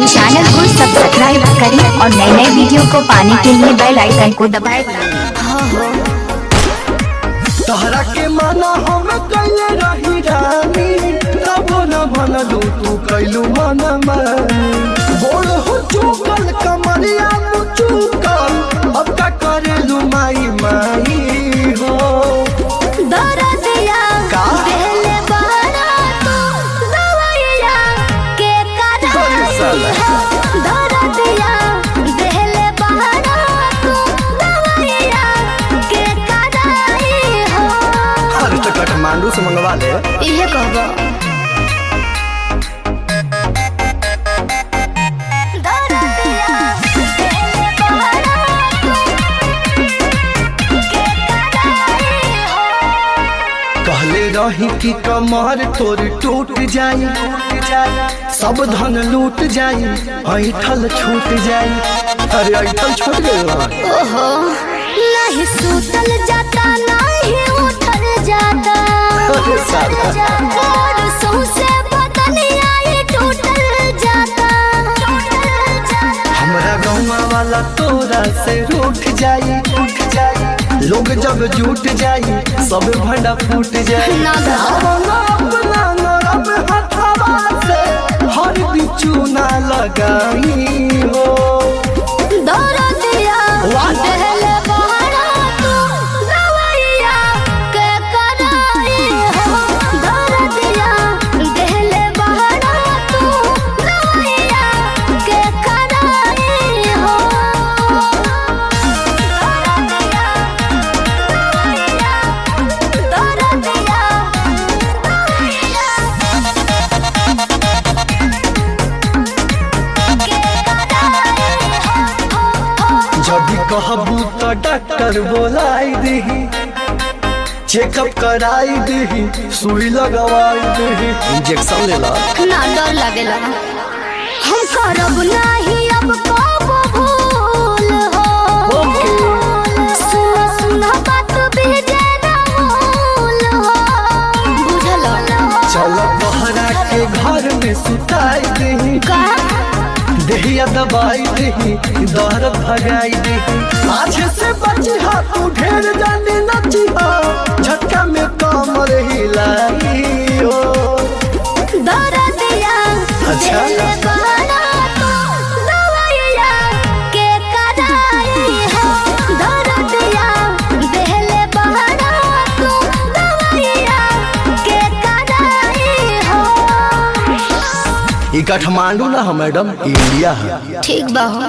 Channel को subscribe करें और नए नए वीडियो को पाने के लिए बेल आइकन को दबाएं। तोहरा के माना हम कैले रही रानी, तब न मनलू तू कैलू मन मानी। बोल हो चुकल कमरिया मुचुकल, अब का करेलू माई माई हो। दरदिया का? देले बहरा तू दवाइया के कराई हो। दरदिया देले बहरा तू दवाइया के कराई हो। अरे तो काठमांडू से मंगवा ले। इहे कहबो। दरदिया देले बहरा तू के कराई हो। कहले रही कि कमर तोर टूट जाई, सब धन लूट जाई, ऐठल छूट जाई। अरे ऐठल छूट गई। ओहो, नहीं सुतल जाता नहीं उठल जाता। अरे साला। मोर सौंसे बदनिया ये टूटल जाता। हमरा गौवा वाला तोरा से रूठ जाई, लोग जब जुट जाई सब भंडा फूट जाई। ना दा। अपना अपना नरम हथवा से हर बिचू ना लगाई हो। दरदिया वाह। देले बहरा तू दवाइया के कराई हो। दरदिया देले बहरा तू दवाइया के कराई हो। दरदिया दवाइया दरदिया दवाइया के कराई हो। जब कहबू तो डॉक्टर बोलाई दही, चेकअप कराई दही, सुई लगवाई दही, इंजेक्शन ले ला। ना डर लागेला, हम करब नाही अब कब भूल हो। ओके। सुना सुना बात भेजे ना भूल हो। बुझल चल तोहरा के घर में सुताई दही, का? देहिया दबाई दही, दर्द भगाई दही। आज से बचिहा तू ढेर जाने नचिहा, झटका में कमर हिलाई हो। दरदिया अच्छा। देले बहरा तू दवाइया के कराई हो। दरदिया देले बहरा तू दवाइया के कराई हो। ई काठमांडू ना है मैडम, ई इंडिया है। ठीक बा हो।